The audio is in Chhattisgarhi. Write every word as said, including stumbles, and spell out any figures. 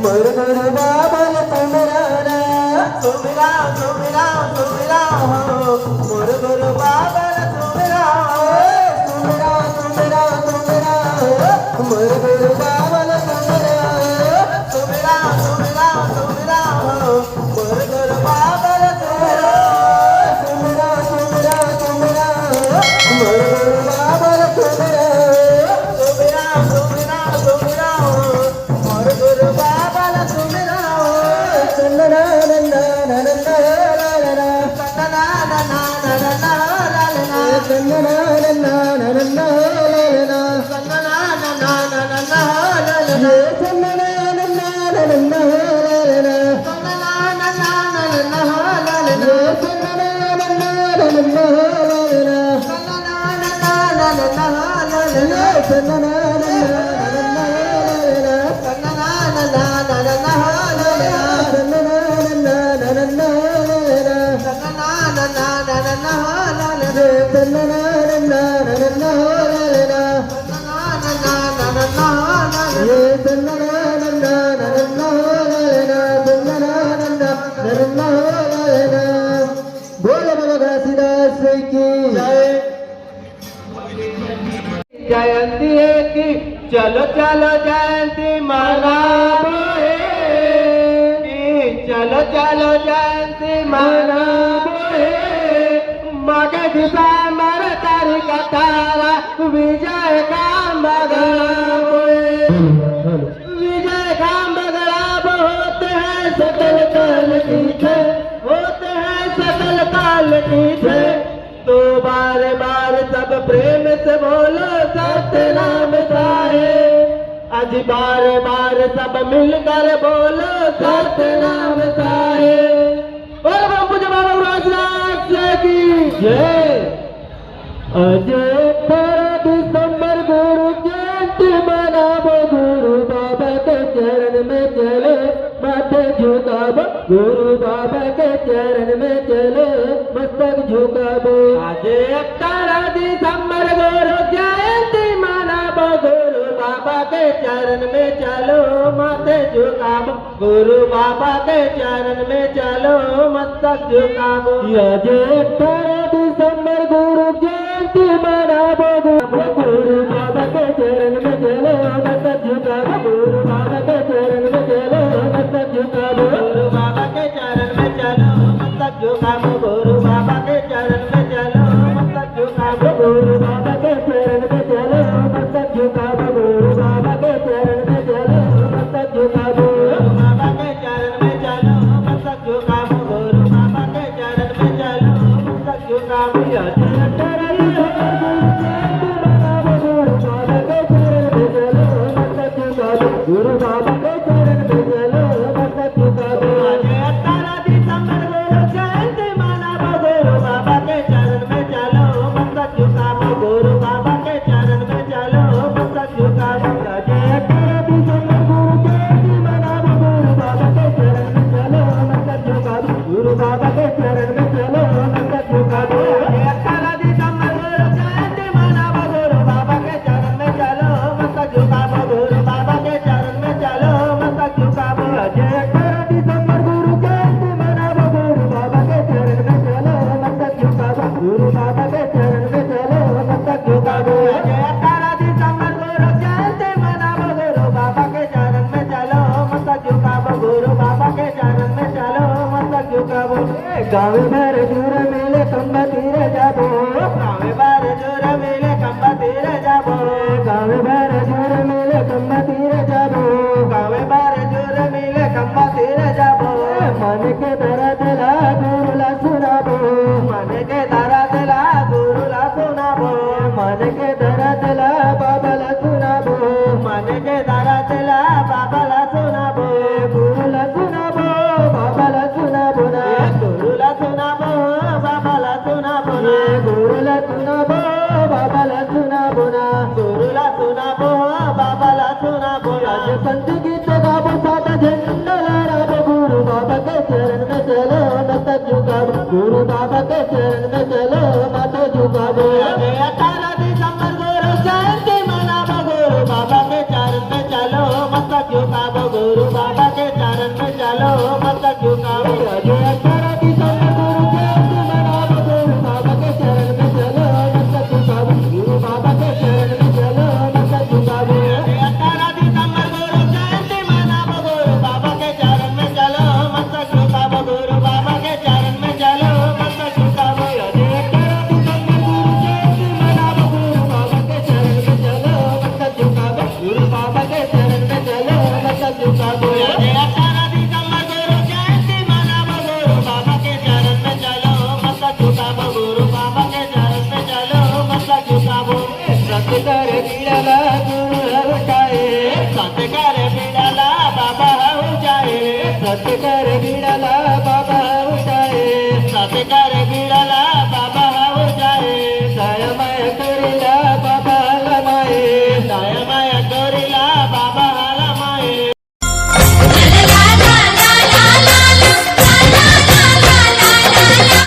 मोर गुरु बाबा ल सुमिरा ना, सुमिरा, सुमिरा, सुमिरा हो। मोर गुरु बाबा ल सुमिरा हो, सुमिरा, सुमिरा, सुमिरा हो। मोर गुरु बाबा ल सुमिरा हो, सुमिरा, सुमिरा, सुमिरा हो। मोर गुरु बाबा ल सुमिरा हो, सुमिरा, सुमिरा, सुमिरा हो। मोर गुरु बाबा ल सुमिरा हो, सुमिरा, सुमिरा, सुमिरा हो। मोर गुरु बाबा ल सुमिरा हो। चंदना नन्ना नन्ना ला ला ला। चंदना नन्ना नन्ना ला ला ला। चंदना नन्ना नन्ना ला ला ला। चंदना नन्ना नन्ना ला ला ला। चंदना नन्ना नन्ना ला ला ला। चंदना नन्ना नन्ना ला ला ला। चंदना नन्ना नन्ना ला ला ला। बोलो बाबा घासीदास की जय। जयंती है कि चलो चलो जयंती मनाबो है, कि चलो चलो जयंती मनाबो है। मग दिसंबर तारीख अठारह विजय का मगड़ाबो है। विजय का मगड़ाबो होते हैं सकल काल की जय, होते हैं सकल काल की जय। तो बार बार सब प्रेम से बोलो सतनाम साहेब। आज बार बार सब मिलकर बोलो सतनाम साहेब। बोल बम पूज्य बाबा महाराज की जय। आज अठारह दिसंबर गुरु जयंती मनाबो, गुरु बाबा के चरण में चलो माथे झुकाबो, गुरु बाबा के चरण में चलो मस्तक झुकाबो। आज अठारह दिसंबर गुरु जयंती मनाबो, गुरु बाबा के चरण में चलो माथे झुकाबो, गुरु बाबा के चरण में चलो मस्तक झुकाबो। आज अठारह दिसंबर गुरु जयंती मनाबो, गुरु बाबा के चरण में चलो मस्तक झुकाबो, गुरु बाबा के चरण में चलो मस्तक झुकाबो, गुरु बाबा के चरण में चलो मस्तक झुकाबो, गुरु बाबा के चरण में चलो मस्तक झुकाबो, गुरु बाबा के चरण में चलो मस्तक झुकाबो, गुरु बाबा के चरण में चलो मस्तक झुकाबो, गुरु बाबा के चरण में चलो मस्तक झुकाबो, गुरु बाबा के चरण में चलो मस्तक झुकाबो। गुरु बाबा के चरण में चलो मस्तक झुकाबो, गुरु बाबा के चरण में चलो मस्तक झुकाबो। आज अठारह दिसंबर गुरु जयंती मनाबो, गुरु बाबा के चरण में चलो मस्तक झुकाबो, गुरु बाबा के चरण में चलो मस्तक झुकाबो। आज अठारह दिसंबर गुरु जयंती मनाबो, गुरु बाबा के चरण में चलो मस्तक झुकाबो, गुरु बाबा के चरण में चलो मस्तक झुकाबो। आज अठारह दिसंबर गुरु जयंती मनाबो, गुरु बाबा के चरण में चलो मस्तक झुकाबो, गुरु बाबा के चरण में चलो मस्तक झुकाबो। आज अठारह दिसंबर गुरु जयंती मनाबो, गुरु बाबा के चरण में चलो मस्तक झुकाबो, गुरु बाबा के चरण में चलो मस्तक झुकाबो। आज अठारह दिसंबर गुरु जयंती मनाबो, गुरु बाबा के चरण में चलो मस्तक झुकाबो, गुरु बाबा के चरण में चलो मस्तक झुकाबो। गाँव भर जुर मिले खंबा तीर जाबो, गाँव भर जुर मिले खंबा तीर जाबो, गाँव भर जुर मिले खंबा तीर जाबो, गाँव भर जुर मिले खंबा तीर जाबो। मन के दर्द ला गुरु ला सुनाबो, मन के दर्द ला गुरु ला सुनाबो, मन के दर्द ला बाबा ला सुनाबो, मन के दर्द ला बाबा ला सुनाबो, गुरु ला सुनाबो, बाबा ला सुनाबो ना। गुरु ला सुनाबो, बाबा ला सुनाबो ना। गुरु ला सुनाबो, बाबा ला सुनाबो ना। गुरु ला सुनाबो, बाबा ला सुनाबो ना। आज संत गीत गाबो, सादा झंडा लहराबो, गुरु बाबा के चरण में चलो मस्तक झुकाबो, गुरु बाबा के चरण में चलो माथे झुकाबो। आज अठारह दिसंबर गुरु जयंती मनाबो, गुरु बाबा के चरण में चलो मस्तक झुकाबो, गुरु बाबा के चरण में चलो, मस्तक झुकाओ। आज अठारह दिसंबर गुरु जयंती मनाओ, गुरु बाबा के चरण में चलो, मस्तक झुकाओ। गुरु बाबा के चरण में चलो, मस्तक झुकाओ। आज अठारह दिसंबर गुरु जयंती मनाओ, गुरु बाबा के चरण में चलो, मस्तक झुकाओ। गुरु बाबा के चरण में चलो, मस्तक झुकाओ। आज अठारह दिसंबर गुरु जयंती मनाओ, गुरु बाबा के चरण में चलो, मस्तक झुकाओ। गुरु बाबा के चरण में चलो, मस्तक झुकाओ। आज अठारह दिसंबर गुरु जयंती मनाओ, गुरु बाबा के चरण में चलो, मस्तक झुकाओ। गुरु बाबा के चरण में चलो, मस्तक झुकाओ। सत कर बिड़ला गुरु हव जाए, सत कर बिड़ला बाबा हव जाए, सत कर बिड़ला